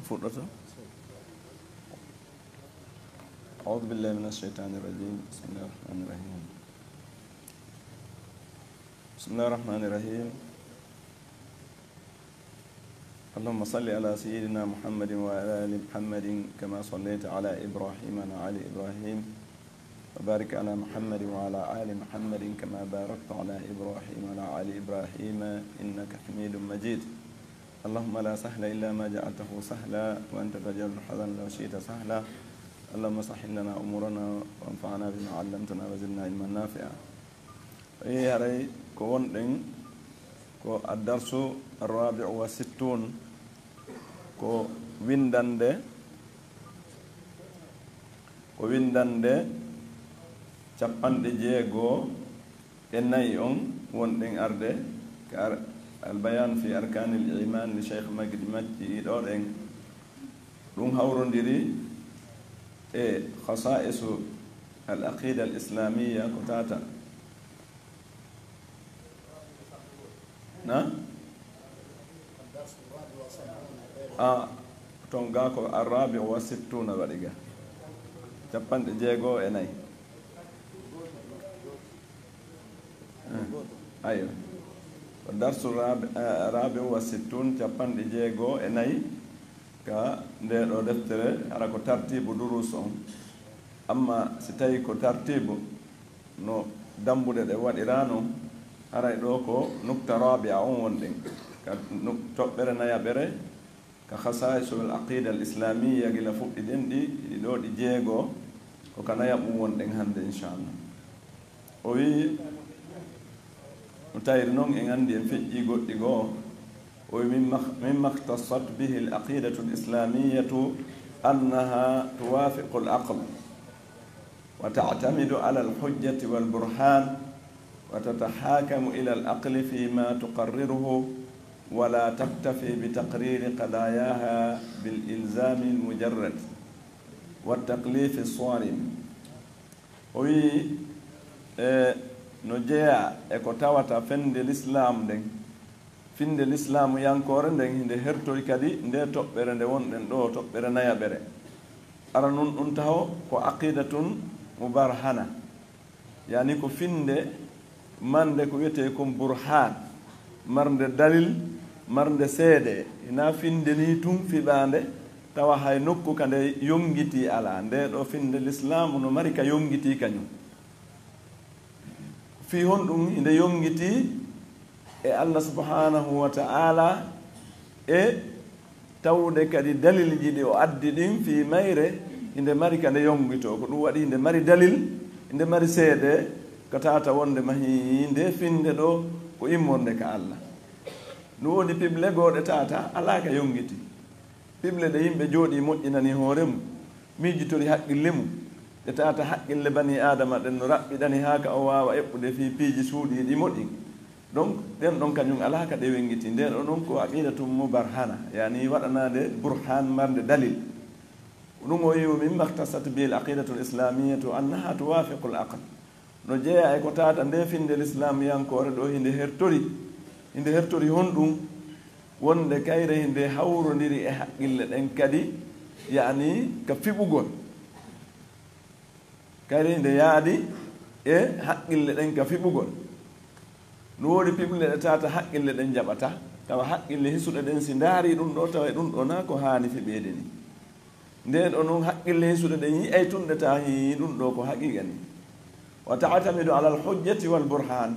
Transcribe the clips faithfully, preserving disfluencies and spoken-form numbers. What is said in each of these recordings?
Fuɗɗoto. أعوذ بالله من الشيطان الرجيم. بسم الله الرحمن الرحيم. بسم الله الرحمن الرحيم. اللهم صل على سيدنا محمد وعلى آل محمد كما صليت على إبراهيم وعلى آل إبراهيم وبارك على محمد وعلى آل محمد كما باركت على إبراهيم وعلى آل إبراهيم إنك حميد مجيد. اللهم لا سهل إلا ما جعلته سهلا وأنت تجعل الحزن لو شئت سهلا. اللهم سهل لنا أمورنا وانفعنا بما علمتنا وزدنا علما نافعا. Eyi, haray ko wonɗen ko addarsu arrabi'u wa sittun, ko windande, ko windande cappanɗe jeego e nayi on wonɗen arde ka ar-, Albayan fi Arkanil Iman li Cheikh Magdi Makki ɗo ɗen. Ɗum hawrondiri e khasa'isu al aqida al islamiyya ko tata. Na? A ton ga ko arrabi wa sittuna waɗi ga. Cappanɗe jeego e nayi. Ayo. Ko darsu rabi, eh, rabi wa sittun, cappanɗe jeego e nayi. Ka nde ɗo deftere, hara ko tartibu durus on. Amma si tawi ko tartibu no dambuɗe ɗe waɗirano, haray ɗo ko nukta rabi'a on wonɗen. Ka nuk-, toɓɓere nayaɓere, ka khasa'isul aqida al islamiyya, gila fuɗɗiɗen ɗi, ɗi ɗo ɗi jeego, ko ka nayaɓun wonɗen hannde, inchallah. O wi'i, no tawiri non en anndi en feƴƴii goɗɗi goo. O wi'i, "Mimma, mimma ikhtassat bihi al-aqidatu al-islamiyyatu annaha tuwafiqu al-aql wa ta'tamidu ala al-hujjati wal-burhan wa tatahakamu ila al-aqli fima tuqarriruhu wa la taktafi bi taqriri qadayaha bil-ilzami al-mujarrad wa at-taklifi as-sarim." O wi'i, e, no jeyaa e ko tawata fende lislaam nden, finde lislaamu yankoore nden, hinde hertori kadi nde toɓɓere nde wonɗen ɗo, toɓɓere nayaɓere. Ara nun ɗum taho ko aqidatun mubarhana, yani ko finde marnde ko wi'etee kon burhaan, marnde dalil, marnde seede. Hinaa finde nii tun fiɓaande, tawa hay nokku ka nde yongitii alaa. Ndee ɗoo finde lislaamu no mari ka yongitii kañun. Fii honɗun hinde yongitii e Allah subhaanahu wa ta'ala e tawude kadi dalilji ɗi o addi ɗin fii mayre, hinde mari ka nde yongitoo. Ko ɗum waɗi hinde mari dalil, hinde mari seede, ko tawata wonde mahii nde finde ɗoo ko immorde ka Allah. No woodi piɓle goo ɗe tawata alaa ka yongitii. Piɓle ɗe yimɓe jooɗii moƴƴinanii hoore mum, miijitori haqqille mum, ɗe tawata haqqille banii Aadama ɗen no raɓɓiɗani haa ka o waawa eɓɓude fii piiji suuɗiiɗi moƴƴi. Donc, ɗen ɗon kañun alaa ka ɗe wengitii. Ndee ɗoo non ko aqidatun mubarhana, yani waɗanaande burhaan marnde dalil. Ɗum o wi'i, "Mimma ikhtassat bihi al-aqidatu al-islamiyyatu annaha tuwafiqu al-aql." No jeyaa e ko tawata nde finde lislaamiyankoore ɗoo hinde hertori. Hinde hertori honɗun? Wonde kayre hinde hawrondiri e haqqille ɗen kadi, yani ka fiɓugol. Kadi nde yaadi e haqqille ɗen ka fiɓugol. No woodi piɓle ɗe tawata haqqille ɗen jaɓata, tawa haqqille hisuɗe ɗen si ndaarii ɗum ɗoo, tawa e ɗum ɗoo naa ko haani fiɓeede ni. Ndee ɗoo non haqqille hisuɗe ɗen yi'ay tun ɗe tawa hii ɗum ɗoo ko haqiiqa ni. Wa ta'tamidu alal hujjati wal burhaan.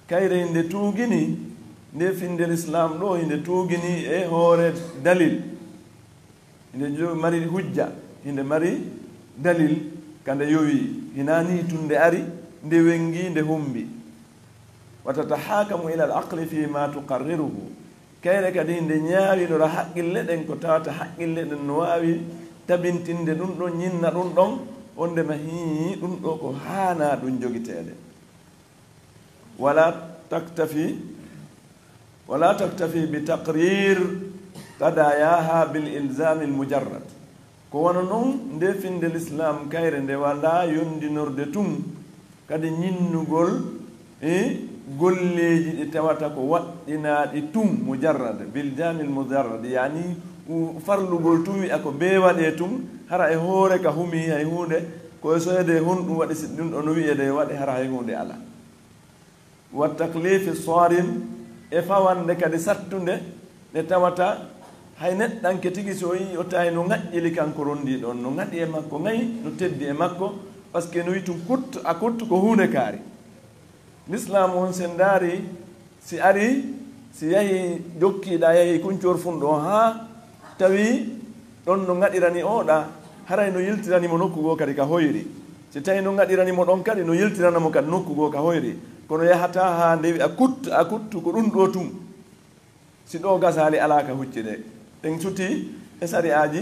Kayre hinde tuugini, nde finde lislaam ɗoo hinde tuugini e hoore dalil. Hinde jo-, mari hujja, hinde mari dalil ka nde yowii. Hinaa nii tun nde ari, nde wengii, nde humbi. Wa tatahakamu ila al aqli fi ma tuqarriruhu. Kayre kadi hinde ñaawinora haqqille ɗen ko tawata haqqille ɗen no waawi tabintinde ɗum ɗon, ñinna ɗum ɗon, wondema hii ɗum ɗoo ko haanaa ɗum jogiteede. Wala taktafi, wala taktafi bi taqrir qadayaha bil ilzami al mujarrad. Ko wano non, nde finnde Lislaam kayre nde walaa yondinorde tun kadi ñinnugol e golleeji ɗi tawata ko waɗɗinaaɗi tun, mujarrad, bil jaamil mujarrad, yaani u-, farlugol tun wi'a ko bee waɗee tun, hara e hoore ka humii hay huunde, ko e soyde honɗun waɗi si ɗun ɗon no wi'ee ɗe waɗe, hara hay huunde alaa. Wa taklifi saarim, e fawande kadi sattunde, nde tawata hay neɗɗanke tigi si o yi'i o tawi no ŋaƴƴili kanko rondii ɗon, no ŋaɗi e makko, ŋayi no teddi e makko, parce que no wi'i tun kut a kut ko huunde kaari. Lislaamu on, si en ndaari, si ari, si yahi jokkiiɗaa, yahi kuncoor funɗo on haa tawi ɗon no ŋaɗirani oo ɗaa, haray no yiltirani mo nokku goo kadi ka hoyri. Si tawi no ŋaɗirani mo ɗon kadi, no yiltirana mo kadi nokku goo ka hoyri. Kono yahataa haa nde wi'a kut a kut ko ɗun ɗoo tun. Si ɗoo gasaali alaa ka hucci de. Ɗen sutii e sari'aaji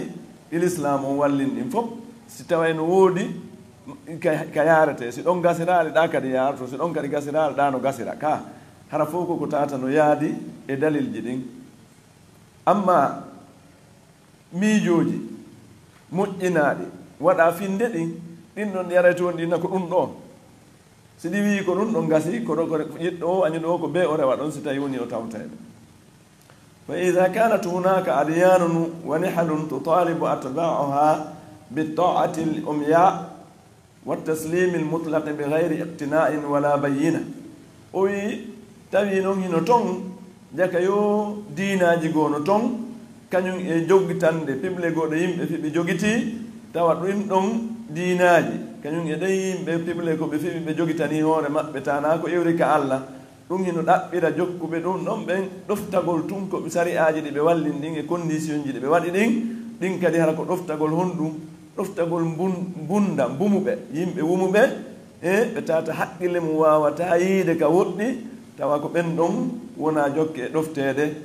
ɗi Lislaam on wallini ɗin fof, si taway no woodi ka, ka yaaretee, si ɗon gasiraali ɗaa kadi yaaroto, si ɗon kadi gasiraali ɗaa no gasira. Ka hara fof ko ko tawata no yaadi e dalilji ɗin. Amma miijooji moƴƴinaaɗi waɗa finnde ɗin, ɗin ɗon yaraytoon ɗin na ko ɗun ɗoo. Si ɗi wi'i ko ɗun ɗon gasi, ko ɗo, ko yiɗɗo o, añuɗo o, ko bee o rewa ɗon, si tawi woni o tawtayɗo. Fa iza kanat hunaka adyanun wa nihalun tutalibu atba'aha bit ta'ati al umya wa taslimi al mutlaq bi ghayri iqtina'in wala bayyina. O wi'i, tawi non hino ton, jaka yo diinaaji goo no ton, kañun e jogitande piɓle goo ɗe yimɓe fiɓi jogitii, tawa ɗin ɗon diinaaji, kañun e ɗen yimɓe piɓle ko ɓe fiɓi ɓe jogitanii hoore maɓɓe, tanaa ko iwri ka Alla, ɗun hino ɗaɓɓira jokkuɓe ɗun ɗon ɓen ɗoftagol tun ko sari'aaji ɗi ɓe wallini ɗin e kondiisiyonji ɗi ɓe waɗi ɗin, ɗin kadi hara ko ɗoftagol honɗun? Ɗoftagol mbun-, mbunda, mbumuɓe, yimɓe wumuɓe, e ɓe tawata haqqille mun waawataa yiide ka woɗɗi, tawa ko ɓen ɗon wonaa jokke e ɗofteede.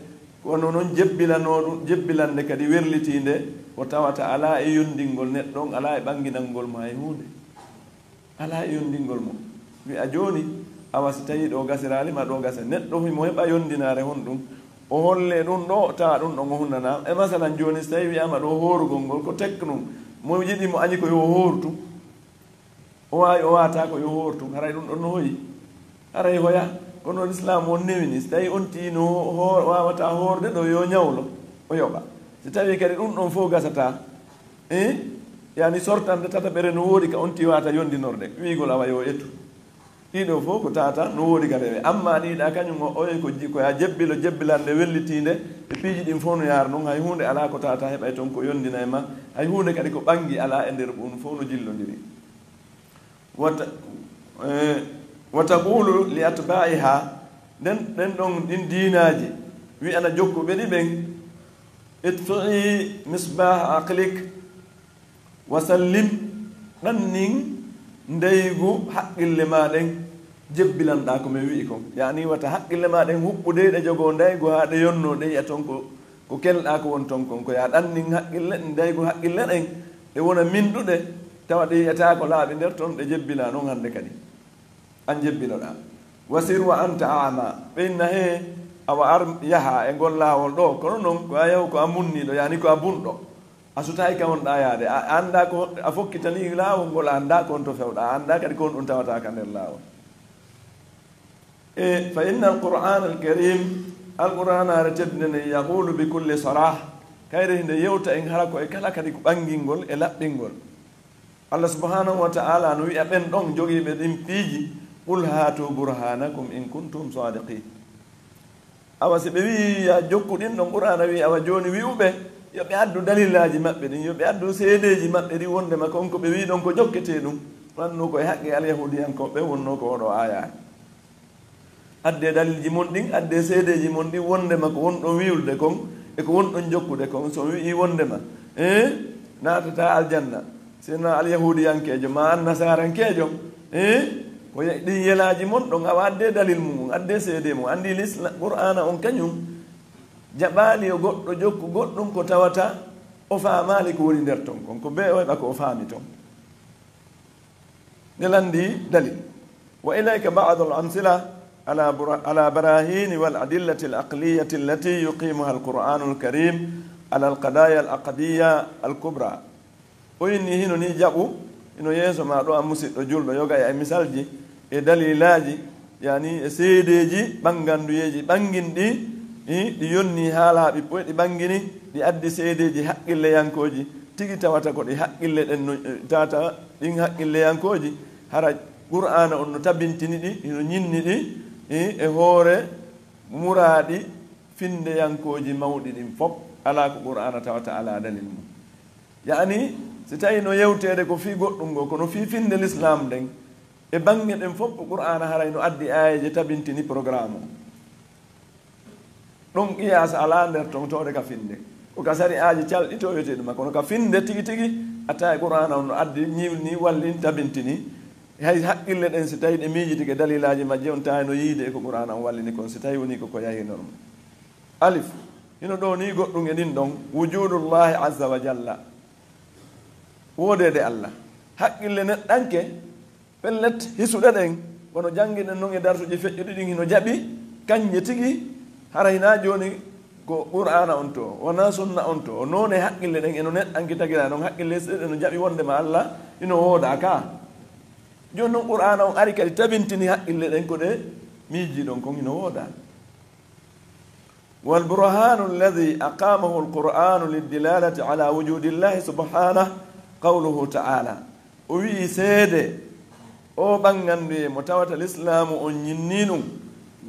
Kono non jebbilanooɗun, jebbilande kadi werlitiinde, ko tawata alaa e yondingol neɗɗo on, alaa e ɓanginangol mo hay huunde. Alaa e yondingol mo. Wi'a jooni, awa si tawii ɗoo gasiraali ma ɗoo gasa. Neɗɗo himo heɓa yondinaare honɗun? O hollee ɗun ɗoo, tawa ɗun ɗon o hunnanaa. E masalan jooni, si tawii wi'aama ɗoo hoorugol ngol ko teknun, mo yiɗi mo añi ko yo o hoortu. O waawi, o waawataa ko yo hoortu. Haray ɗun ɗon no hoyi? Haray hoya? Kono Lislaamu on newini, si tawii on tigi no ho-, waawataa hoorde ɗoo, yo ñawlo, o yoɓa. Si tawii kadi ɗun ɗon fow gasataa, eh? Yaani sortande tataɓere no woodi ka on tigi waawataa yondinorde, wi'ugol awa yo o etu. Ɗii ɗoo fow ko tawata no woodi ka rewe. Ammaa ɗii ɗaa kañun o, oye ko ji-, ko yaa jebbilo, jebbilande wellitiinde, e piiji ɗin fow no yaara non, hay huunde alaa ko tawata heɓay ton ko yondinay ma, hay huunde kadi ko ɓangi alaa e nder ɗun, fow no jillondiri. Wa ta-, eh, wa taqulu li atba'iha, nden, ɗen ɗon ɗin diinaaji, wi'ana jokkuɓe ɗi ɓen, itfi'i misbaha aqlik, wa sallim, ɗannin ndaygu haqqille maa ɗen, jebbilanɗaa ko men wi'i kon. Yaani wata haqqille maa ɗen huɓɓu dey ɗe jogoo ndaygu haa ɗe yonnoo ɗe yi'a ton ko, ko kelɗaa ko won ton kon. Ko yaa ɗannin haqqille, ndaygu haqqille ɗen, ɗe wona minɗuɗe, tawa ɗe yi'ataa ko laaɓi nder ton, ɗe jebbilaa non hannde kadi. An jebbiloɗaa. Wa sir wa anta a'ma. Ɓe inna hee, awa ar yaha e ngol laawol ɗoo. Kono non, ko a yahu ko a munniiɗo, yaani ko a bunɗo. A sutaaki ka wonɗaa yaade. A, a anndaa ko, a fokkitanii laawol ngol, a anndaa ko on to fewɗaa. A anndaa kadi ko on ɗun tawata ka nder laawol. E, fa inna al-Qur'ana al-Karim, Al-Qur'anaare teddunde nden, yaqulu bi kulli sarah, kayre hinde yewta en hara ko e kala kadi ko ɓangingol e laɓɓingol. Allah subhanahu wa ta'ala no wi'a ɓen ɗon jogiiɓe ɗin piiji, "Qul hatu burhanakum in kuntum sadiqin." Awa si ɓe wi'i, "Ya jokku ɗin ɗon Qur'aana," wi'i, awa jooni wi'uɓe, yo ɓe addu dalilaaji maɓɓe ɗin, yo ɓe addu seedeeji maɓɓe ɗin wondema kon ko ɓe wi'i ɗon ko jokketee ɗun. Wonnoo ko e haqqe alyahuudiyankooɓe wonnoo ko oo ɗoo aayaare. Addee dalilji mon ɗin, addee seedeeji mon ɗin wondema ko wonɗon wi'ude kon, e ko wonɗon jokkude kon. So on wi'ii wondema, eh, naatataa aljanna, si wonaa alyahuudiyankeejo maa annasarankeejo, eh, ko ye-, ɗin yelaaji mon ɗon, awa addee dalil mun on, addee seedee mun. Anndii Lisla-, Qur'aana on kañun jaɓaali yo goɗɗo jokku goɗɗun ko tawata o faamaali ko woni nder ton kon, ko bee o heɓa ko o faami ton. Nde lanndii dalil. Wa ilayka ba'du al-amsila ala bura-, ala barahini wal adillati al-aqliyati allati yuqimuha al-Qur'anu al-Karim ala al-qadaya al-aqdiyya al-kubra. O inni hino nii jaɓu, hino yeeso maa ɗoo, an musiɗɗo julɗo, yoga e misalji, e dalilaaji, yani e seedeeji ɓannganduyeeji ɓannginɗi, i, ɗi yonnii haalaaɓi poy, ɗi ɓanngini, ɗi addi seedeeji haqqilleyankooji, tigi tawata ko ɗi haqqille ɗen no, tata ɗin haqqilleyankooji, hara Qur'aana on no tabintini ɗi, hino ñinni ɗi, i, e hoore muraaɗi finndeyankooji mawɗi ɗin fof, alaa ko Qur'aana tawata alaa dalil mum. Ya'ani, si tawii no yewteede ko fii goɗɗum ngoo, kono fii finnde Lislaam nden, e baŋŋe ɗen fof, Qur'aana haray no addi aayeeje tabintini programme o. Ɗum qiyaas alaa nder ton tawde ka finnde. Ko ka sari'aaji calɗi tawetee ɗum, kono ka finnde tigi tigi, a taway Qur'aana on no addi, ñiwni, wallin, tabintini. Hay haqqille ɗen, si tawii ɗe miijitike dalilaaji majje, on taway no yiide e ko Qur'aana on wallini kon, si tawii wonii ko ko yahi normal. Alif, hino ɗoo nii goɗɗum e ɗin ɗon, wujudullahi azza wa jalla. Woodeede Allah. Haqqille neɗɗanke, pellet, hisuɗe ɗen, kono janngiɗen non e darsuuji feƴƴuɗi ɗin, hino jaɓi, kanje tigi, hara hinaa jooni ko Qur'aana on to, wonaa sunna on to, noone haqqille ɗen e no neɗɗanke tagiraa non, haqqille hisuɗe ɗen no jaɓi wonndema Allah hino woodaa ka. Jooni non Qur'aana on ari kadi tabintini haqqille ɗen ko ɗe miijii ɗon kon hino woodaa. والبرهان الذي أقامه القرآن للدلالة على وجود الله سبحانه قوله تعالى. O wi'i seede, o ɓannganndu e mo tawata lislaamu on ñinnii ɗum,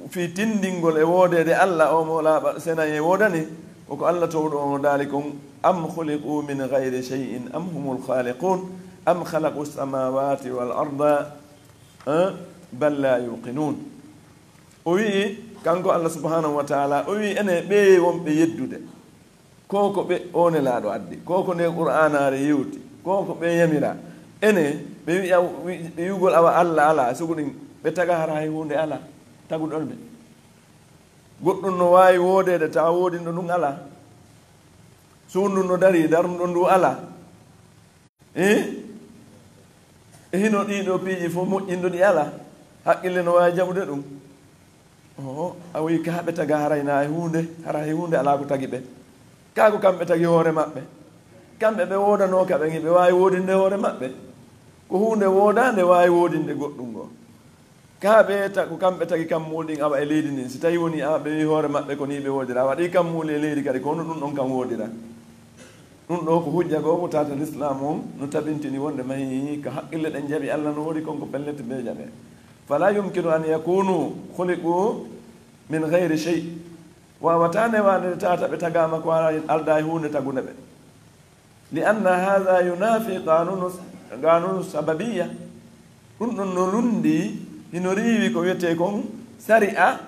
fii tinndingol e woodeede Alla o mo laaɓa sena e woodani, ko ko Alla towɗo on daali kon, أم خلقوا من غير شيء أم هم الخالقون أم خلقوا السماوات والأرض بل لا يوقنون. O wi'i, kanko Allah subhanahu wa ta'ala, o wi'i, ene ɓee wonɓe yeddude, ko ko ɓe o nelaaɗo addi, ko ko nde Qur'aanaare yewti, ko ko ɓe yamira, ene ɓe wi'a, wi-, ɓe wi'ugol awa Allah alaa, sugu ɗin, ɓe taga hara hay huunde alaa, taguɗon ɓe. Goɗɗum no waawi woodeede tawa woodinɗo ɗum alaa, suundu no darii, darnuɗo ndu alaa. Eh? E hino ɗii ɗoo piiji fof moƴƴinɗo ɗi alaa, haqqille no waawi jaɓude ɗum. Oho, a wi'i ka ɓe taga haray na e huunde, hara hay huunde alaa ko tagi ɓe. Kaa ko kamɓe tagi hoore maɓɓe. Kamɓe ɓe woodanoo ka ɓen, hiɓe waawi woodinde hoore maɓɓe. Ko huunde woodaande waawi woodinde goɗɗum ngoo. Kaa ɓe ta-, ko kamɓe tagi kammuuli ɗin awa e leydi ndin. Si tawii wonii awa ɓe wi'i hoore maɓɓe ko nii ɓe woodira, awa ɗii kammuuli e leydi kadi ko hono ɗum ɗon kan woodira. Ɗum ɗoo ko hujja goo ko tata Lislaam on no tabintini wonde mahi ka haqqille ɗen jaɓi Alla no woodi kon ko pellet ɓe jaɓe. فلا يمكن أن يكونوا خلقوا من غير شيء. Waawataa newaade tata ɓe tagaama ko aldaa e huunde tagunde ɓe. لأن هذا ينافي قانون، قانون السببية. Ɗum ɗon no lunndii, hino riiwi ko wi'etee kon sari'a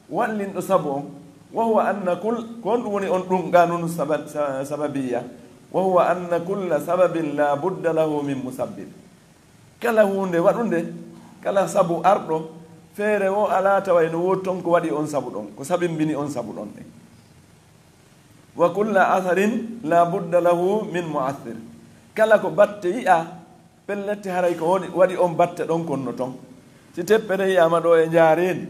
wallinɗo sabu on. وهو أن كل، ko honɗum woni on ɗum قانون السب-، س-، السببية؟ وهو أن كل سبب لا بد له من مسبب. Kala huunde waɗunde, kala sabu arɗo, feere woo alaa tawa hino woodi ton ko waɗi on sabu ɗon, ko sabimbini on sabu ɗon ɗen. وكل أثر لا بد له من مؤثر. Kala ko batte yi'aa, pellet haray ko woni, waɗi on batte ɗon kon no ton. Si teppere yi'aama ɗoo e njaareendi,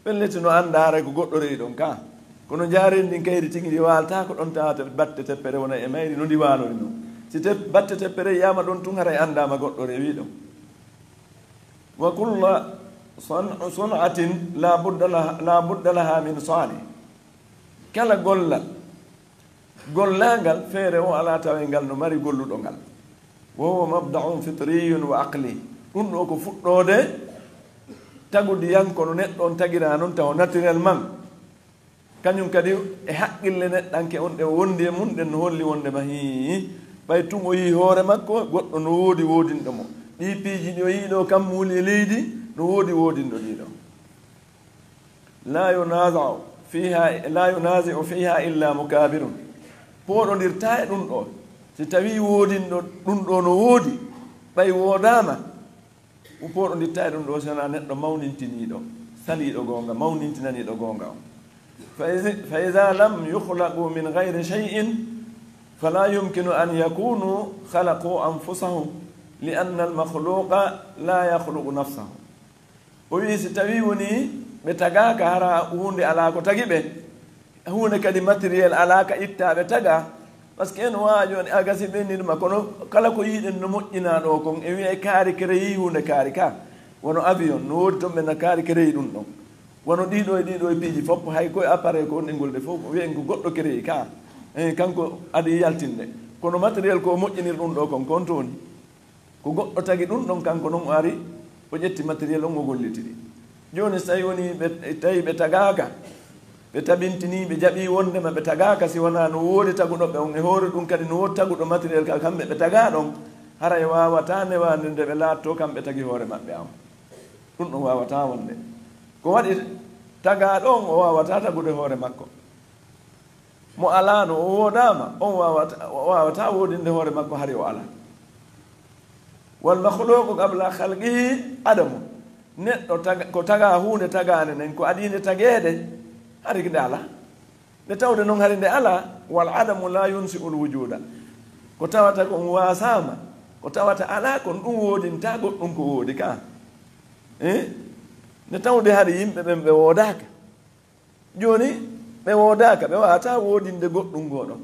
pellet no anndaa haray ko goɗɗo rewi ɗon ka. Kono njaareendi ndin kayri tigi ndi waaltaa ko ɗon tawata batte teppere wona e mayri no ndi waalori non. Si tep-, batte teppere yi'aama ɗon tun haray anndaama goɗɗo rewi ɗon. وكل صن-، صنعة لا بد لها، لا بد لها من صانع. Kala gollal, gollaangal, feere woo alaa tawa ngal no mari golluɗo ngal. وهو مبدأ فطري وعقلي. Ɗum ɗoo ko fuɗɗoode tagudiyanko no neɗɗo on tagiraa non tawa naturellement. Kañum kadi e haqqille neɗɗanke on ɗe wondi e mum ɗen no holli wonde ma hii, ɓay tun o yii hoore makko, goɗɗo no woodi woodinɗo mo. Ɗii piiji ɗi o yii ɗoo kammuuli e leydi, no woodi woodinɗo ɗii ɗoo. لا ينازع فيها، لا ينازع فيها إلا مكابر. Pooɗondirtaa e ɗum ɗoo. Si tawii woodinɗo ɗum ɗoo no woodi, ɓay woodaama, o pooɗondirtaa e ɗum ɗoo, si wanaa neɗɗo mawnintiniiɗo, saliiɗo goonga, mawnintinaniiɗo goonga on. فإذ-، فإذا لم يخلقوا من غير شيء، فلا يمكن أن يكونوا خلقوا أنفسهم، لأن المخلوق لا يخلق نفسه. O wi'i, si tawii wonii ɓe tagaaka, hara huunde alaa ko tagi ɓe, huunde kadi matériel alaa ka ittaa ɓe tagaa, Parce que no waawi jooni a gasi ɓe nirma, kono kala ko yiɗen no moƴƴinaa ɗoo kon, e wi'a e kaari kereyi huunde kaari ka. Wano avion, no woodi ton ɓe na kaari kereyi ɗum ɗon. Wano ɗiɗo e ɗiɗo e piiji fof, hay koye appareil ko on e ngol de fof, wi'en ko goɗɗo kereyi ka. Eh, kanko adi yaltinde. Kono matériel ko o moƴƴinir ɗum ɗoo kon, kon to woni. Ko goɗɗo tagi ɗum ɗon, kanko non o ari, o ƴetti matériel on, o gollitiri. Jooni, so tawi woni ɓe, tawi ɓe tagaaka, ɓe tabintinii, ɓe jaɓii wondema ɓe tagaaka, si wanaa no woodi taguɗo ɓe on, e hoore ɗum kadi no woodi taguɗo matériel ka kamɓe ɓe tagaa ɗon, haray waawataa newaande nde ɓe laattoo kamɓe tagi hoore maɓɓe am. Ɗum ɗon waawataa wonde. Ko waɗi tagaaɗo on, o waawataa tagude hoore makko. Mo alaano, o woodaama, on waawata, o waawataa woodinde hoore makko hari o alaa. Wal makhluqu qabla khalqihi adamu. Neɗɗo taga, ko tagaa huunde tagaande nden, ko adii nde tageede, hari nde alaa. Nde tawde non hari nde alaa, wal adamu la yunsi'ul wujuda. Ko tawata kon waasaama, ko tawata alaa kon ɗum woodintaa goɗɗum ko woodi ka. Eh? Nde tawde hari yimɓe ɓen ɓe woodaaka. Jooni, ɓe woodaaka, ɓe waawataa woodinde goɗɗum goo ɗon.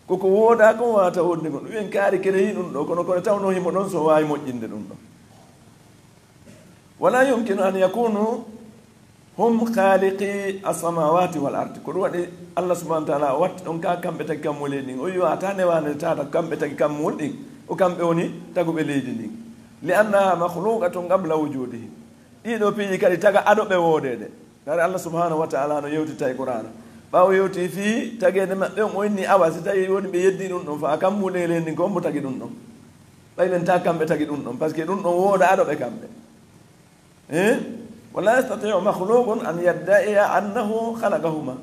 Ko ko woodaa kon waawata woodinde goɗɗum. Wi'en kaari kereyi ɗum ɗoo, kono kono tawnoo himo ɗon so waawi moƴƴinde ɗum ɗon. Wala yumkinu an yakunu hum khaliqi as-samawati wal ard. Ko ɗum waɗi Allah subhanahu wa ta'ala o watti ɗon ka kamɓe tagi kammuuli ɗin. O wi'ataa newaande tata kamɓe tagi kammuuli ɗin. O kamɓe woni taguɓe leydi ndin. Li annaha makhluqatun qabla wujudihim. Ɗii ɗoo piiji kadi tagaa ado ɓe woodeede. Ndaari Allah subhanahu wa ta'ala no yewtita e Qur'aana. Ɓaawo yewti fii tageede maɓɓe on, o inni awa si tawi woni ɓe yeddii ɗum ɗon, fa kammuuli leydi ndin ko hombo tagi ɗum ɗon? Ɓay ɓen ta kamɓe tagi ɗum ɗon, parce que ɗum ɗon woodaa ado ɓe kamɓe. Eh? Wa la yastati'u makhluqun an yadda'iya annahu khalaqahuma.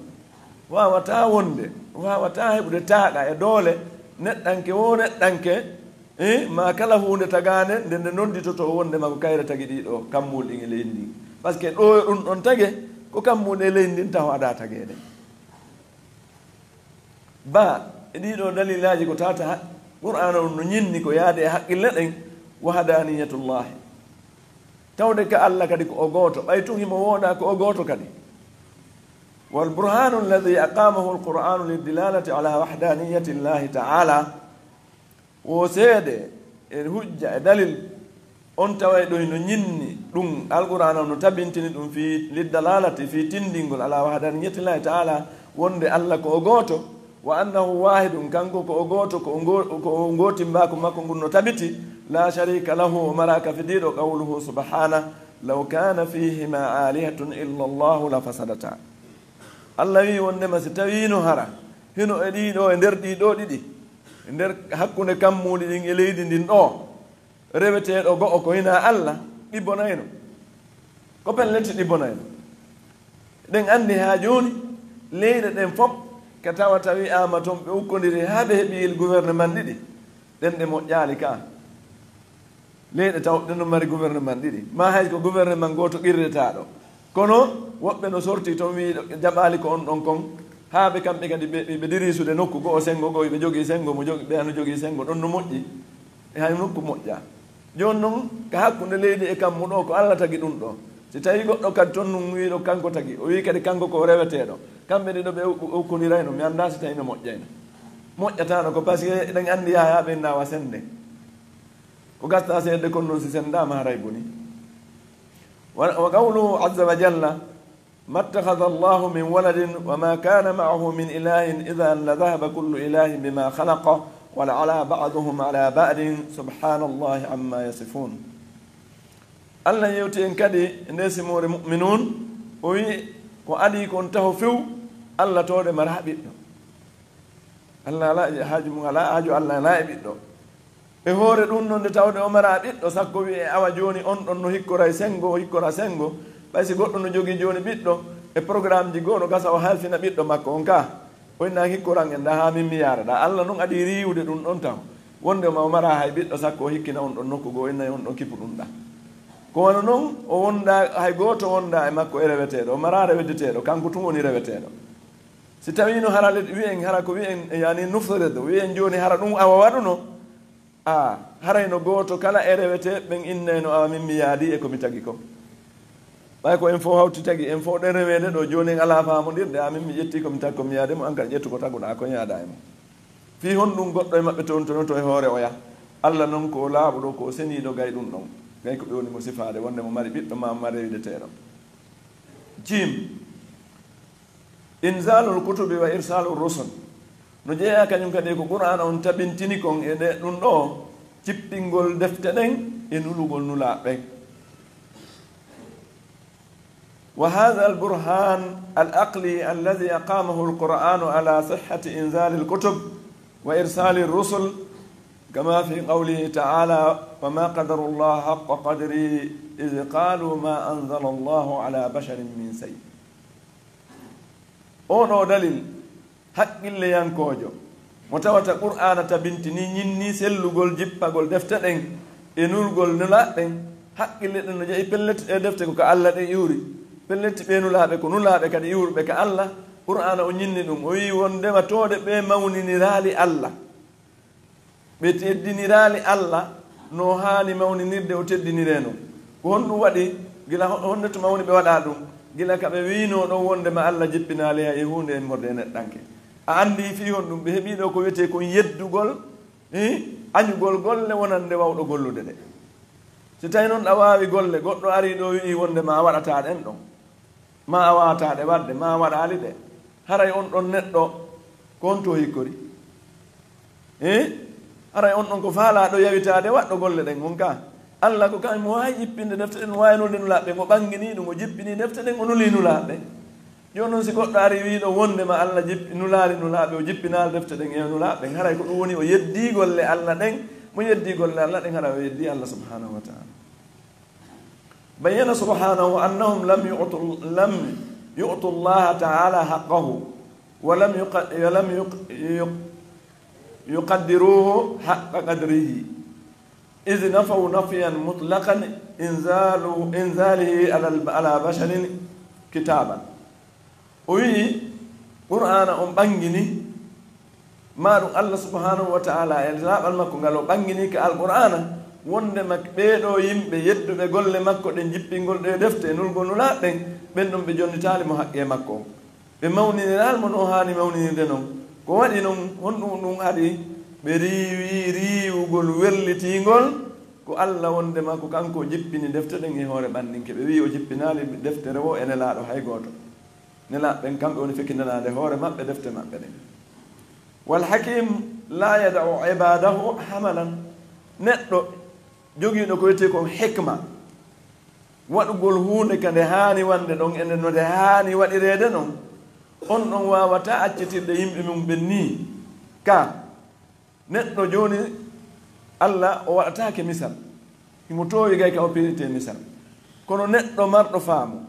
Waawataa wonde, waawataa heɓude taaɗa e doole neɗɗanke woo neɗɗanke, eh, maa kala huunde tagaande nde nde nonnditotoo wonndema ko kayre tagi ɗii ɗoo kammuuli ɗin e leydi ndin. Parce que ɗoo ɗum ɗon tage ko kammuuli e leydi ndin taho adaa tageede. Ba, e ɗii ɗoo dalilaaji ko tawata ha-, Qur'aana on no ñinni ko yaade e haqqille ɗen, wahdaniyatullahi. Tawde ka Allah kadi ko o gooto, ɓay tun himo woodaa ko o gooto kadi. Wal burhanu alladhi aqamahu al-Qur'anu lid-dilalati ala wahdaniyati Allahi ta'ala. Wo seede e hujja e dalil on taway ɗo hino ñinni ɗum, Alqur'aana on no tabintini ɗum fii liddalalati, fii tindingol ala wahdaniyatillahi ta'ala, wonde Allah ko o gooto, wa annahu wahidun, kanko ko o gooto, ko o ngo-, ko o gootimbaaku makko ngun no tabiti, la sharika lahu, o maraa kafidiiɗo, qawluhu subhanahu, law kana fihima alihatun illa Allahu la fasadata. Allah wi'i wondema si tawiino hara hino e ɗii ɗoo, e nder ɗii ɗoo ɗiɗi, e nder hakkunde kammuuli ɗin e leydi ndin ɗoo, reweteeɗo go'o ko hinaa Allah, ɗi bonayno. Ko pellet ɗi bonayno. Ɗen anndi haa jooni, leyɗe ɗen fof ka tawata wi'aama ton ɓe ukkondiri haa ɓe heɓi gouvernement ɗiɗi, ɗen ɗe moƴƴaali ka. Leyɗe tawɗe no mari gouvernement ɗiɗi, maa hay ko gouvernement gooto qirretaaɗo. Kono woɓɓe no sorti ton wi'i jaɓaali ko on ɗon kon, haa ɓe kamɓe kadi ɓe, ɓe, ɓe dirisude nokku go'o senngo, go'o ɓe jogii senngo, mo jogi, ɓe no jogii senngo, ɗon no moƴƴi, e hay nokku moƴƴaa. Jooni non, ka hakkunde leydi e kammu ɗoo, ko Alla tagi ɗum ɗoo. Si tawii goɗɗo kadi ton nun wi'i ɗo kanko tagi, o wi'i kadi kanko ko o reweteeɗo, kamɓe ɗiɗo ɓe u-, u-, ukkondirayno, mi anndaa si tawii no moƴƴayno. Moƴƴataano ko, parce que eɗen anndi Yahaya ɓe naawa sennde. Ko gastaa seedde kon non si senndaama haray boni. Wa, wa qawluhu azza wa jalla, ما اتخذ الله من ولد وما كان معه من إله إذا لذهب كل إله بما خلق ولعلا بعضهم على بعض سبحان الله عما يصفون. Alla yewti en kadi e ndee suroore Mu'minuun, o wi'i, ko adii kon taho few, Alla tawde maraa ɓiɗɗo. Alla alaa haaju mum, alaa haaju Alla alaa e ɓiɗɗo. E hoore ɗum non, nde tawde o maraa ɓiɗɗo, sakko wi'e, awa jooni on ɗon no hikkoray senngo, o hikkora senngo. Ɓay si goɗɗo no jogii jooni ɓiɗɗo, e programmeji goo no gasa o halfina ɓiɗɗo makko on kaa. O inna hikkoran en ɗaa haa min mi yaara ɗaa. Alla non adii riiwude ɗum ɗon taho. Wonde ma o maraa hay ɓiɗɗo, sakko o hikkina on ɗon nokku goo, o inna on ɗon kippu ɗum ɗaa. Ko wano non, o wondaa, hay gooto wondaa e makko e reweteeɗo, o maraa reweteeɗo, kanko tun woni reweteeɗo. Si tawii no hara le-, wi'en hara ko wi'en, yani nufredo, wi'en jooni hara ɗum awa waɗuno, a, haray no gooto kala e reweteeɓe ɓen innayno, awa min mi yaadii e ko mi tagi kon. Ɓay ko en fow hawti tagi, en fow ɗen reweede ɗoo, jooni en alaa faamondirde, a min mi ƴettii ko mi tagi kon mi yaadii mo, an kadi ƴettu ko taguɗaa kon yaadaa e mo. Fii honɗun goɗɗo e maɓɓe toontonoto e hoore oya? Alla non ko o laaɓuɗo, ko o seniiɗo gay ɗun ɗon, gay ko ɓe woni mo sifaade wonde mo mari ɓiɗɗo maa mo mari rewideteeɗo. Jiim. Inzaalul kutubi wa irsaalur rusul. No jeyaa kañun kadi e ko Qur'aana on tabintini kon e nde ɗun ɗoo, jippingol defte ɗen e nulugol nulaaɓe ɓen. وهذا البرهان العقلي الذي أقامه القرآن على صحة إنزال الكتب وإرسال الرسل، كما في قوله تعالى: وما قدروا الله حق قدره إذ قالوا ما أنزل الله على بشر من شيء. Oo ɗoo dalil haqqilleyankoojo, mo tawata Qur'aana tabintini, ñinni sellugol jippagol defte ɗen e nulgol nulaaɓe ɓen, haqqille ɗen no jeyi pellet ɗee defte ko ka Alla ɗe iwri, pellet ɓee nulaaɓe ko nulaaɓe kadi iwruɓe ka Alla. Qur'aana o ñinni ɗun, o wi'i wondema toode ɓee mawniniraali Alla. Ɓe teddiniraali Alla no haani mawninirde o teddiniree non. Ko honɗun waɗi? Gila ho-, honde tuma woni ɓe waɗaa ɗun? Gila ka ɓe wi'inoo ɗon wondema Alla jippinaali hay e huunde immorde e neɗɗanke. A anndii fii honɗun ɓe heɓii ɗoo ko wi'etee kon yeddugol, eh, añugol golle wonande wawɗo gollude ɗe? Si tawii non a waawi golle, goɗɗo arii ɗoo wi'ii wondema a waɗataa ɗen ɗon. Maa a waawataa ɗe waɗde, maa a waɗaali ɗe. Haray on ɗon neɗɗo, ko honto o hikkori? Eh? Haray on ɗon ko faalaaɗo yawitaade waɗɗo golle ɗen on ka? Alla ko kañum mo waawi jippinde defte ɗen, waawi nulde nulaaɓe ɓen, o ɓanginii ɗum, o jippinii defte ɗen, o nulii nulaaɓe ɓen. Jooni non, si goɗɗo arii wi'ii ɗoo wondema Alla jippi-, nulaali nulaaɓe, o jippinaali defte ɗen e nulaaɓe ɓen, haray ko ɗum woni o yeddii golle Alla ɗen, mo yeddii golle Alla ɗen, haray o yeddii Alla subhaanahu wa ta'aala. بين سبحانه أنهم لم يعطوا، لم يعطوا الله تعالى حقه، ولم يق-، ولم يق-، يق-، يقدروه حق قدره، إذ نفوا نفيا مطلقا إنزاله، إنزاله على ال-، على بشر كتابا. O wi'i, Qur'aana on ɓanginii, maa ɗum Allah subhanahu wa ta'ala e laaɓal makko ngal o ɓanginii ka Alqur'aana, wondema ɓee ɗoo yimɓe yedduɓe golle makko ɗen, jippingol ɗee defte e nulgol nulaaɓe ɓen, ɓen ɗon ɓe jonnitaali mo haqqee makko on. Ɓe mawniniraali mo no haani mawninirde non. Ko waɗi non, honɗum ɗum haɗi? Ɓe riiwi riiwugol wellitiingol ko Allah wondema ko kanko o jippini defte ɗen e hoore ɓanndinke. Ɓe wi'i o jippinaali deftere woo e nelaaɗo hay gooto. Nelaaɓe ɓen, kamɓe woni fekinanaade hoore maɓɓe defte maɓɓe ɗen. Wal hakim la yada'u ibadahu hamalan. Neɗɗo jogiiɗo ko wiyetee kon hikma, waɗugol huunde ka nde haani wonde ɗon, e nde no nde haani waɗireede non, on ɗon waawataa accitirde yimɓe mum ɓen nii. Ka Neɗɗo jooni, Alla o waɗataake misal. Himo toowi gay ka o piiritee misal. Kono neɗɗo marɗo faamu,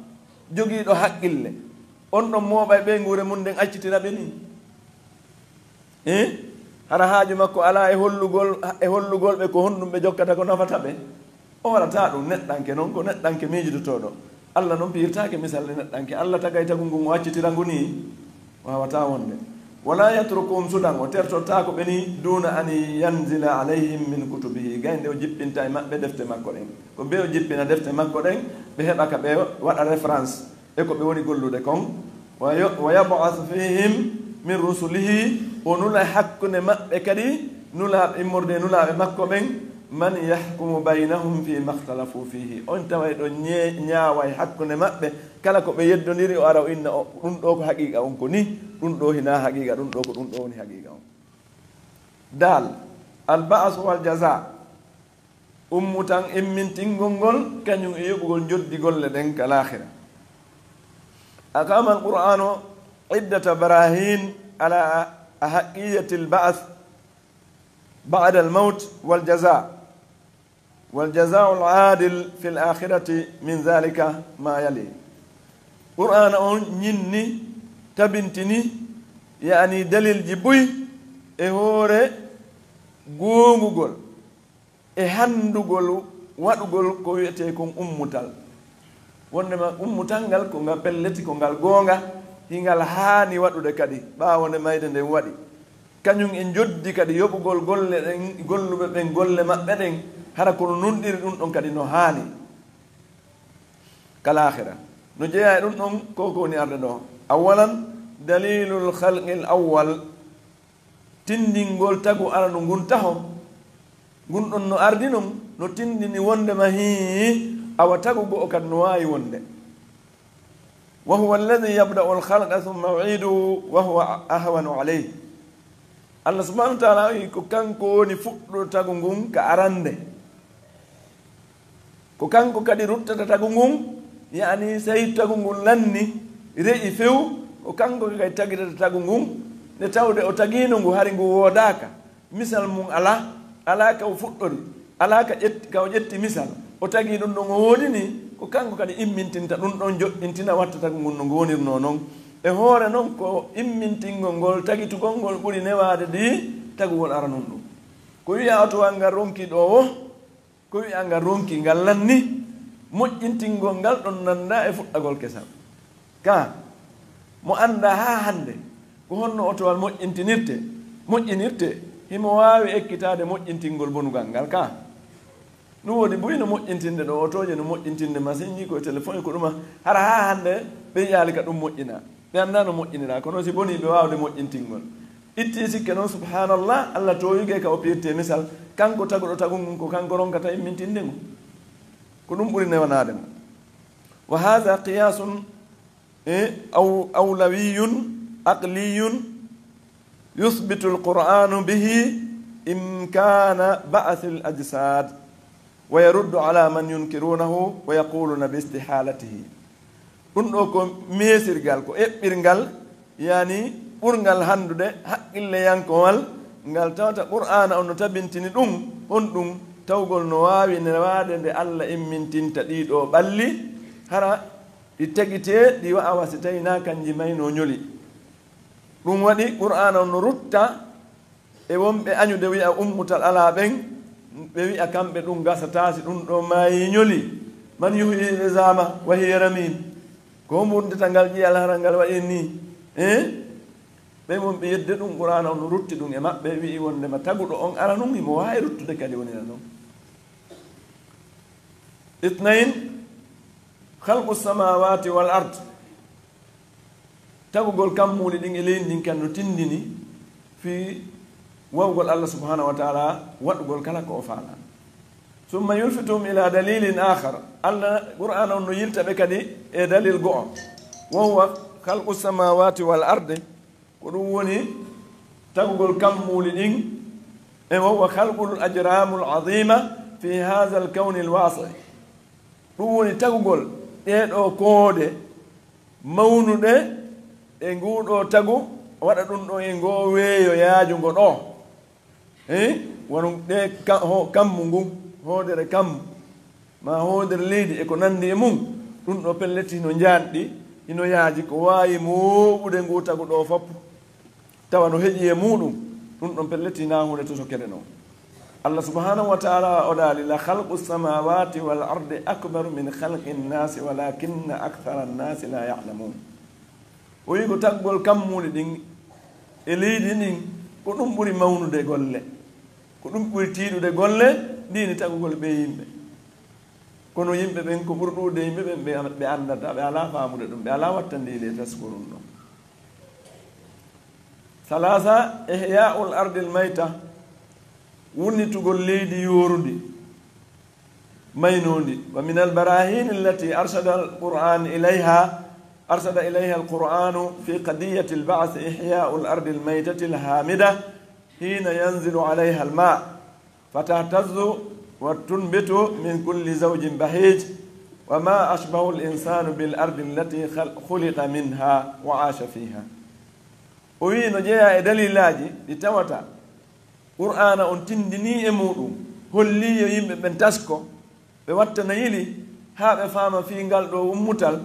jogiiɗo haqqille, on ɗon mooɓay ɓeynguure mun nden accitira ɓe nii? Eh? Hara haaju makko alaa e hollugol, e hollugol ɓe ko honɗum ɓe jokkata ko nafata ɓe? O waɗataa ɗum. Neɗɗanke non ko neɗɗanke miijototooɗo. Alla non piirtaake misal e neɗɗanke. Alla tagay tagu ngun o accitira ngu nii? Waawataa wonde. Wala yatrukuhum sudan, o tertortaako ɓe nii, duna an yanzila alayhim min kutubihi, gay nde o jippinta e maɓɓe defte makko ɗen. Ko bee o jippina defte makko ɗen, ɓe heɓa ka ɓe waɗa référence e ko ɓe woni gollude kon. Wa yo-, wa yab'ath fihim min rusulihi, o nula hakkunde maɓɓe kadi nulaaɓe, immorde e nulaaɓe makko ɓen, man yahkumu baynahum fima ikhtalafu fihi. On taway ɗo ñe-, ñaaway hakkunde maɓɓe, kala ko ɓe yeddondiri, o ara o inna, o, ɗum ɗoo ko haqiiqa on ko nii, ɗum ɗoo hinaa haqiiqa, ɗum ɗoo ko ɗum ɗoo woni haqiiqa on. Daal, al ba'su wal jaza. Ummutan immintingol ngol, kañum e yoɓugol njoddi golle ɗen ka laakhira. Aqama al-Qur'anu iddata barahin ala ahaqqiyatil ba'th ba'da al-mawt wal jaza, wal jaza'u al-adil fil akhirati min dhalika ma yali. Qur'aana on ñinni, tabintini, yaani dalilji buy e hoore goongugol e hanndugol waɗugol ko wi'etee kon ummutal. Wonndema ummutal ngal ko ngal pelleti, ko ngal goonga, hingal haani waɗude kadi, ɓaawo nde mayde nden waɗi. Kañum e njoddi kadi yoɓugol golle ɗen, golluɓe ɓen golle maɓɓe ɗen, hara kono nunɗiri ɗum ɗon kadi no haani ka laakhira. No jeyaa e ɗum ɗon, ko ko woni arde ɗoo. Awalan, dalilul khalqil awwal. tindingol tagu arandu ngun taho, ngun ɗon no ardi non, no tindini wondema hii, awa tagu go'o kadi no waawi wonde. وهو الذي يبدأ الخلق ثم يعيده وهو أهون عليه. Allah subhanahu wa ta'ala wi'i ko kanko woni fuɗɗo tagu ngun ka arande. Ko kanko kadi ruttata tagu ngun, yani sey tagu ngun lanni, re'i few, ko kanko kadi tagitata tagu ngun, nde tawde o tagiino ngu hari ngu woodaaka. Misal mun alaa, alaa ka o fuɗɗori, alaa ka ƴetti, ka o ƴetti misal. O tagii ɗun ɗon o woodini, ko kanko kadi immintinta ɗun ɗon, joɗɗintina, watta tagu ngun no ngu wonirnoo non. E hoore non, ko immintingol ngol, tagitugol ngol ɓuri newaade di tagugol aranun ɗun. Ko wi'a otowal ngal ronki ɗoo wo, ko wi'a ngal ronki ngal lanni, moƴƴintingol ngal ɗon nanda e fuɗɗagol kesal. Ka mo anndaa haa hannde ko honno otowal moƴƴintinirte, moƴƴinirte, himo waawi ekkitaade moƴƴintingol bonugal ngal ka. No woodi buy no moƴƴintinde ɗo otooje, no moƴƴintinde masinji, ko e telefon, ko ɗuma. Hara haa hannde ɓe yi'aali ka ɗum moƴƴinaa. Ɓe anndaa no moƴƴiniraa, kono si bonii ɓe waawde moƴƴintingol. Itti sikke non, subhaanallah, Allah tooyugee ka o pirtee misal, kanko taguɗo tagu ngun, ko kanko ronkata immintinde ngu. Ko ɗum ɓuri newanaade mo. وهذا قياس، إيه، أو، أولوي عقلي يثبت القرآن به إمكان بعث الأجساد، ويرد على من ينكرونه ويقولون باستحالته. Ɗun ɗoo ko meesirgal, ko eɓɓirgal, yani ɓurngal hanndude haqqilleyankowal, ngal tawata Qur'aana on no tabintini ɗun, honɗun tawgol no waawi newaade nde Allah immintinta ɗii ɗoo ɓalli, hara ɗi tagitee, ɗi wa'awa si tawii naa kanji maynoo ñoli. Ɗun waɗi Qur'aana on no rutta e wonɓe añude wi'a ummutal alaa ɓen, ɓe wi'a kamɓe ɗun gasataa si ɗun ɗoo maayii ñoli. من يحيي العظام وهي رميم. Ko hombo wurndita ngal ƴiyal hara ngal waɗii nii? Eh? Ɓen wonɓe yedde ɗun, Qur'aana on no rutti ɗun e maɓɓe, wi'i wondema taguɗo on aranun himo waawi ruttude kadi wonira non. اثنين، خلق السماوات والأرض. Tagugol kammuuli ɗin e leydi ndin kan no tindini fii wawgol Allah subhanahu wa ta'ala waɗugol kala ko o faalaa. ثم يلفتهم إلى دليل آخر. Allah, Qur'aana on no yilta ɓe kadi e dalil go'o. وهو خلق السماوات والأرض. Ko ɗum woni tagugol kammuuli ɗin. E وهو خلق الأجرام العظيمة في هذا الكون الواسع. Ɗum woni tagugol ɗee ɗoo koode mawnuɗe e nguu ɗoo tagu, waɗa ɗum ɗoo e ngoo weeyo yaajungo ɗoo. Hee? Wano ɗee ka-, ho-, kammu ngun, hoodere kammu, maa hoodere leydi e ko nanndi e mun, ɗum ɗoo pellet hino njaanɗi, hino yaaji, ko waawi mooɓude nguu tagu ɗoo fof. Tawa no heƴi e muuɗum, ɗum ɗon pellet hinaa huunde tosokere non. Allah subhanahu wa ta'ala o daali, لخلق السماوات والأرض أكبر من خلق الناس ولكن أكثر الناس لا يعلمون. O wi'i ko taggol kammuuli ɗin e leydi ndin, ko ɗum ɓuri mawnude golle, ko ɗum ɓuri tiiɗude golle, ndiini tagugol ɓee yimɓe. Kono yimɓe ɓen, ko ɓuri ɗuuɗude yimɓe ɓen, ɓe, ɓe anndataa, ɓe alaa faamude ɗum, ɓe alaa wattandiile e taskorun ɗon. ثلاثة، إحياء الأرض الميتة، wunnitugol leydi yoorundi, maynoondi. ومن البراهين التي أرشد القرآن إليها، أرشد إليها القرآن في قضية البعث إحياء الأرض الميتة الهامدة حين ينزل عليها الماء فتهتز وتنبت من كل زوج بهيج، وما أشبه الإنسان بالأرض التي خل-، خلق منها وعاش فيها. O wi'i no jeyaa e dalilaaji ɗi tawata Qur'aana on tindinii e muuɗum, hollii yo yimɓe ɓen tasko, ɓe wattana yili, haa ɓe faama fii ngal ɗoo ummutal,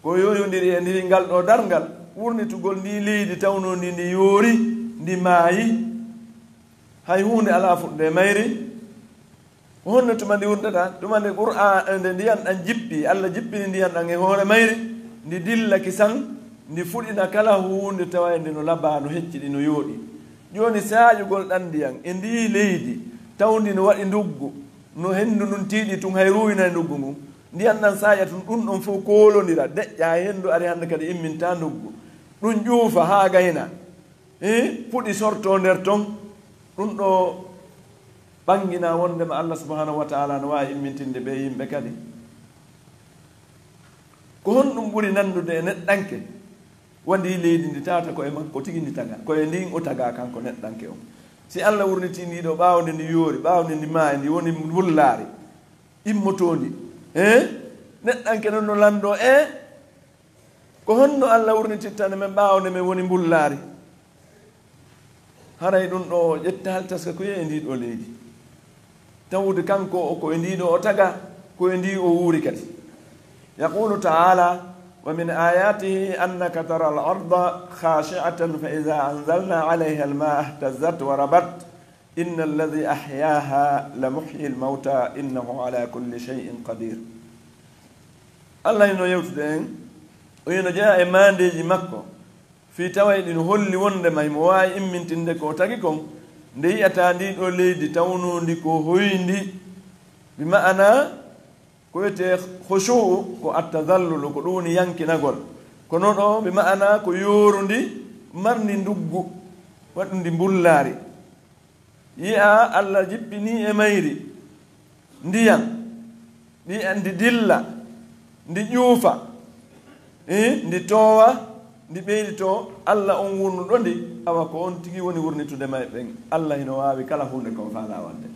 ko yoyondiri e ndiri ngal ɗoo darngal, wurnitugol ndii leydi tawnoo ndi, ndi yoori, ndi maayi, hay huunde alaa fuɗɗude e mayri. Ko honno tuma ndi wurtata? Tuma nde Qur'aa-, nde ndiyan ɗan jippi, Alla jippini ndiyan ɗan e hoore mayri, ndi dilla kisan, ndi fuɗina kala huunde tawa e nde no labaa, no hecciɗi, no yooɗi. Jooni saaƴugol ɗan ndiyan e ndii leydi, tawndi no waɗi nduggu, no henndu ndun tiiɗi tun, hay ruuyinay nduggu ngun. Ndiyan ɗan saaƴa tun, ɗun ɗon fow koolondira, deƴƴa, hay henndu ari hannde kadi immintaa nduggu. Ɗun ƴuufa haa gayna. e puɗi sortoo nder ton. Ɗun ɗoo ɓanginaa wonndema Allah subhanahu wa ta'ala no waawi immintinde ɓee yimɓe kadi. Ko honɗun ɓuri nanndude e neɗɗanke? Wa ndii leydi ndi tawata ko e makko tigi ndi tagaa, ko e ndin o tagaa kanko neɗɗanke on. Si Allah wurnitii ndii ɗoo ɓaawo nde ndi yoori, ɓaawo nde ndi maayi, ndi woni mbullaari immotoondi, eh? Neɗɗanke non no lanndoo, eh? Ko honno Allah wurnitittande men ɓaawo nde men woni mbullaari? Haray ɗun ɗoo o ƴettaali taskakuyee e ndii ɗoo leydi. Tawude kanko o ko e ndii ɗoo o tagaa, ko e ndii o wuuri kadi. يقول تعالى: ومن آياته أنك ترى الأرض خاشعة فإذا أنزلنا عليها الماء اهتزت وربت إن الذي أحياها لمحيي الموتى إنه على كل شيء قدير. Allah hino yewtude en, o hino jeyaa e maandeeji makko, fii taway ɗi no holli wonndema himo waawi immintinde ko o tagi kon, nde yi'ataa ndii ɗoo leydi tawnoondi ko hoyndi, bi ma'anaa ko wi'etee khushu'u, ko attadallulu, ko ɗun woni yankinagol. Kono ɗoo, bi ma'anaa ko yoorundi, marndi nduggu, waɗundi mbullaari. Yi'aa Allah jippinii e mayri ndiyan, ndi, ndi dilla, ndi ƴuufa, eh, ndi toowa, ndi ɓeyditoo, Allah on wurnuɗo ndi, awa ko on tigi woni wurnitude may ɓen. Allah hino waawi kala huunde ko o faalaa waɗde.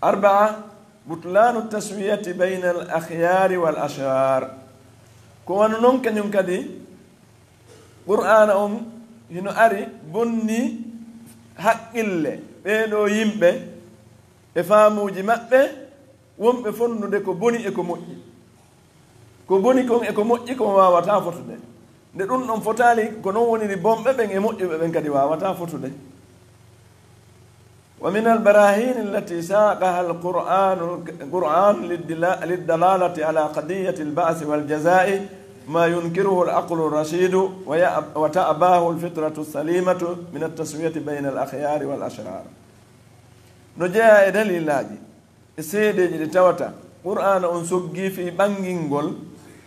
Arba'a, بطلان التسوية بين الأخيار والأشرار. Ko wano non kañun kadi, Qur'aana on hino ari bonni haqqille ɓee ɗoo yimɓe e faamuuji maɓɓe, wonɓe fonnude ko boni e ko moƴƴi. Ko boni kon e ko moƴƴi kon waawataa fotude. Nde ɗun ɗon fotaali, ko non woniri bonɓe ɓen e moƴƴuɓe ɓen kadi waawataa fotude. ومن البراهين التي ساقها القرآن، القرآن للدلا-، للدلالة على قضية البعث والجزاء ما ينكره العقل الرشيد ويأب-، وتأباه الفطرة السليمة من التسوية بين الأخيار والأشرار. No jeyaa e dalilaaji e seedeeji ɗi tawata Qur'aana on soggii fii ɓangingol,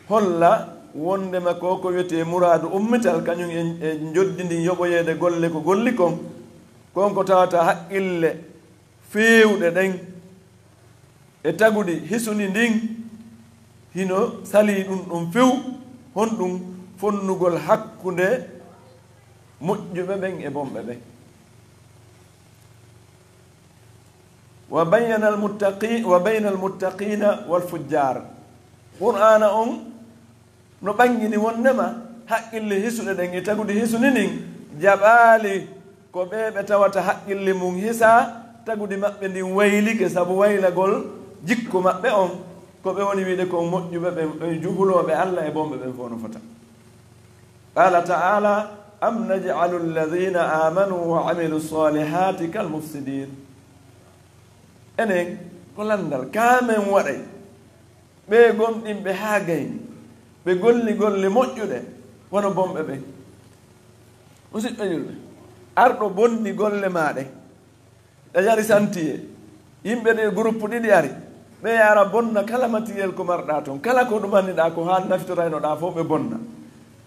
holla wonndema ko ko wi'etee muraadu ummital, kañun e, e njoddi ndin yoɓoyeede golle ko golli kon, kon ko tawata haqqille feewuɗe ɗen e tagudi hisuni ndin, hino salii ɗun ɗon few, honɗun fonnugol hakkunde moƴƴuɓe ɓen e bonɓe ɓen. وبين المتقي-، وبين المتقين والفجار. Qur'aana on no ɓangini wonndema haqqille hisuɗe ɗen e tagudi hisuni ndin jaɓaali ko ɓee ɓe tawata haqqille mun hisaa, tagudi maɓɓe ndin waylike sabu waylagol jikku maɓɓe on, ko ɓe woni wi'ude kon moƴƴuɓe ɓen, ɓen juhulooɓe Allah e bonɓe ɓen fow no fota. قال تعالى: أم نجعل الذين آمنوا وعملوا الصالحات كالمفسدين. Enen, ko lanndal, kaa men waɗay ɓee gomɗinɓe haa gayni, ɓe golli golle moƴƴuɗe, wano bonɓe ɓen? Musiɓɓe julɓe, arɗo bonni golle maa ɗen, a yari santiye, yimɓe ɗi, groupe ɗiɗi ari, ɓe ara bonna kala matériel ko marɗaa ton, kala ko ɗumanniɗaa ko haa nafitoraynoɗaa fow ɓe bonna.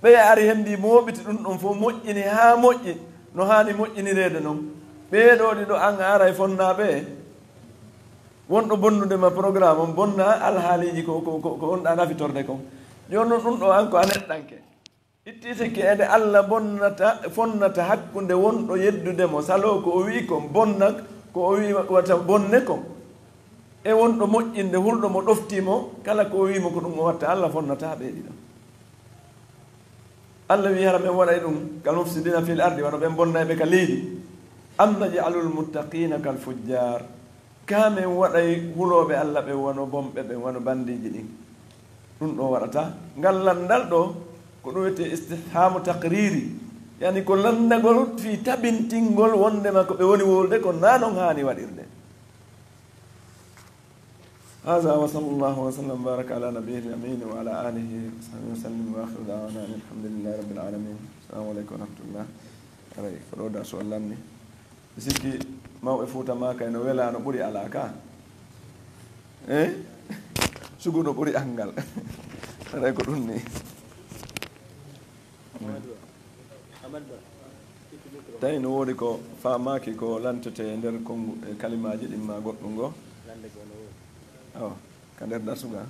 Ɓe ari henndi mooɓiti ɗun ɗon fow moƴƴini haa moƴƴi, no haani moƴƴinireede non. Ɓee ɗoo ɗiɗo an a aray fonnaa ɓe? Wonɗo bonnude ma programme on, bonna alhaaliiji ko, ko, ko, ko wonɗaa nafitorde kon. Jooni non ɗun ɗoo an ko a neɗɗanke. Ittii sikki e nde Allah bonnata, fonnata hakkunde wonɗo yeddude mo, saloo ko o wi'i kon, bonna ko o wi'i wata bonne kon, e wonɗo moƴƴinde, hulɗo mo ɗoftii mo, kala ko o wi'i mo ko ɗun o watta, Allah fonnataa ɓee ɗiɗo. Allah wi'i hara men waɗay ɗun, كالمفسدين في الأرض, wano ɓen bonnayɓe ka leydi. أم نجعل المتقين كالفجار. Kaa men waɗay hulooɓe Alla ɓen wano bonɓe ɓen, wano banndiiji ɗin? Ɗun ɗoo waɗataa. Ngal lanndal ɗoo, ko ɗun wi'etee istifhaamu taqriiri, yani ko lanndagol fii tabintingol wonndema ko ɓe woni wowlude kon, naa non haani waɗirde. هذا وصلى الله وسلم وبارك على نبيه الأمين وعلى آله وصحبه وسلم وآخر دعوانا أن الحمد لله رب العالمين. السلام عليكم ورحمة الله. Aray, ko ɗoo darsu on lanni. Mi sikki mawɓe Fuuta Maakay no welaa no ɓuri alaa ka. Eh? Sugu no ɓuri anngal. Aray ko ɗun nii. Tawi no woodi ko faamaaki ko lantete e nder konngu e kalimaaji ɗin maa goɗɗum goo? Awa, ka nder darsu gaa?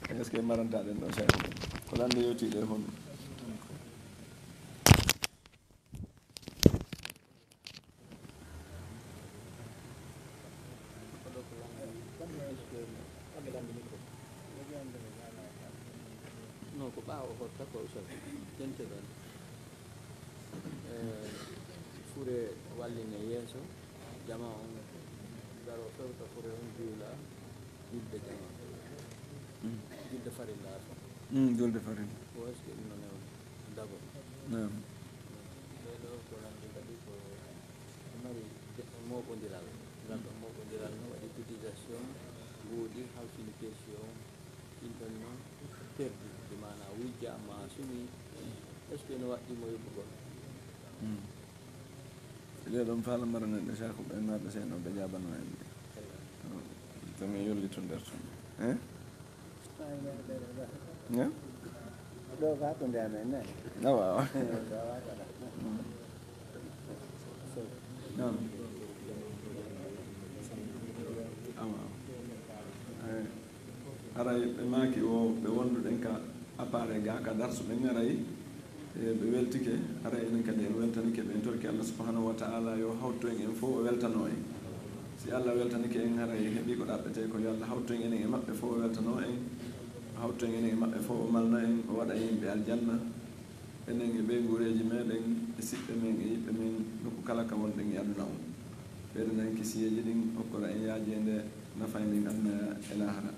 Est-ce que marantaa ɗen ɗoo seeɗa? Ko lande yewtii ɗe honɗum? No, ko ɓaawo hotta ko usal. Jente ɗon. Eh, fure walline yeeso, jama on garo fewta fure on juula, julde jama. Mm. Julde farilla so. Mm, julde farilla. Ko est-ce que ɗum no newna dago? Naam. Ɓee ɗoo ko nandi kadi ko mari de-, mooɓondiral. Ngal ɗon mooɓondiral no waɗi cotisation, woodi halfini question, ɗin ɗon no perdi, bi maanaa wujja, maa sumi, est-ce que no waɗɗii mo yoɓugol? Hmm. Ɗee ɗon faala maranen ɗe Saaku ɓe marɓe seen o ɓe jaabanoo en ɗe. To mi yollitu nder ton. Eh? Ɗo ka ko nde amen ne. Awa, awa. Naam. Awa, awa. Eh, haray ɓe maaki o, ɓe wonduɗen ka appareil ga, ka darsu ɓen, haray, eh, ɓe weltike, haray enen kadi en weltanike ɓe, en torki Allah subhanahu wa ta'ala yo hawtu en, en fow o weltano en. Si Allah weltanike en, haray heɓi ko ɗaɓɓete ko, yo Allah hawtu en enen e maɓɓe fow o weltano en, hawtu en enen e maɓɓe fow o malna en, o waɗa en yimɓe aljanna. Enen e ɓeynguureeji meɗen, e siɓɓe men, e yiɓɓe men, nokku kala ka wonɗen e aduna on. Ɓeydanen en kisiyeeji ɗin, okkora en yaajeende, nafa en aduna e laahara.